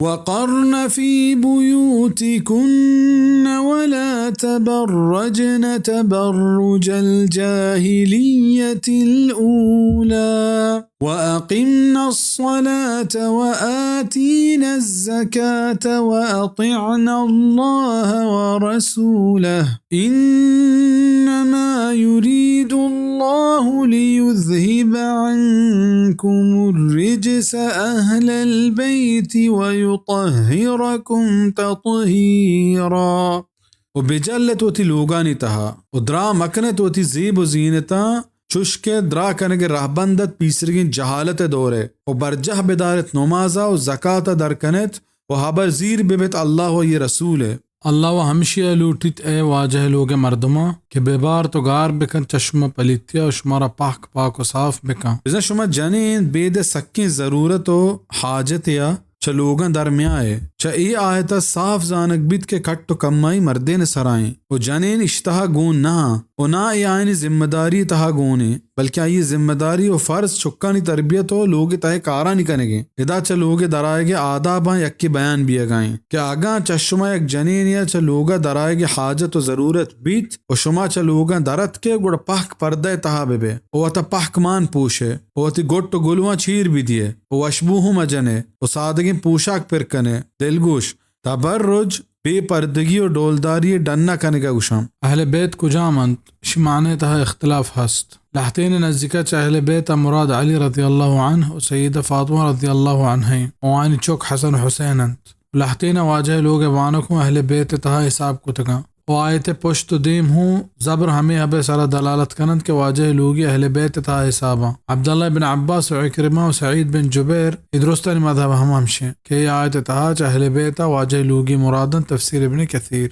وقرن في بيوتكن ولا تبرجن تبرج الجاهلية الأولى وأقمن الصلاة وآتين الزكاة وأطعن الله ورسوله إنما يريد الله ليذهب عنكم الرجس أهل البيت ويطهركم تطهيرا۔ و بجلت وتی لوگانی تہا، و درا مکنت وتی زیب و زینتاں، چوشکہ درا کنگ ء رہبند ات پیسرگیں جہالت ء دور ء، و برجاہ بدارت نمازا و زکات ء درکنت، و ہبر زیر ببت اللہ و آئی رسول ء۔ اللہ و ہمشی ء لوٹیت، اے واجہ لوگ ء مردماں، کہ ببارت و گار بکنت چہ شما پلیتیا و شمارا پاک پاک و صاف بکن۔ بزاں شما جنین بید سکیں ضرورت و حاجت یا چہ لوگاں در میائے۔ چہ اے آیت ء صاف زانگ بیت کہ کٹ و کمائی مردین ء سرا ایں و جنین اشتہا گون نہ آں و نہ اے آیانی ذمہ داری تہا گون ایں، بلکہ آئی ذمہ داری و فرض چکانی تربیت و لوگ ء تہ ء کارانی کنگ ایں۔ ادا چہ لوگ ء درآیگ ء آداباں یکے بیان بیئگا ایں کہ اگاں چہ شما یک جنینے ء چہ لوگ ء درآیگ ء حاجت و ضرورت بیت و شما چہ لوگاں در اتکے، گڑا پہک پردہ ء تہا بہ بئے و وتا پہک مان پوشئے و وتی گٹ و گلواں چیر بدیئے و وشبو ہم مجنئے و سادگیں پوشاک پر کنئے۔ دلگوش، تبرج، بے پردگی و ڈولداری ء ڈن ء کنگ ء گوشاں۔ اہل بیت کجام انت؟ اشی معنی ء تہا اختلاف ہست۔ لہتین ء نزیکا چہ اہل بیت ء مراد علی رضی اللہ عنہ و سیدہ فاطمہ رضی اللہ عنہ ایں و آیانی چک حسن و حسین انت۔ لہتین ء واجہ ء لوگ ء بانک ہوں اہل بیت ء تہا حساب کتگاں و آیت ء پشت و دیم ہوں زبر ہمے ہب ء سرا دلالت کننت کہ واجہ ء لوگی اہل بیت ء تہا حساباں۔ عبداللہ بن عباس و عکرمہ و سعید بن جبیر، اے درستانی مذہب ہم ہمشیں کہ اے آیت ء تہا چہ اہل بیت ء واجہ ء لوگی مراداں۔ تفسیر ابن کثیر۔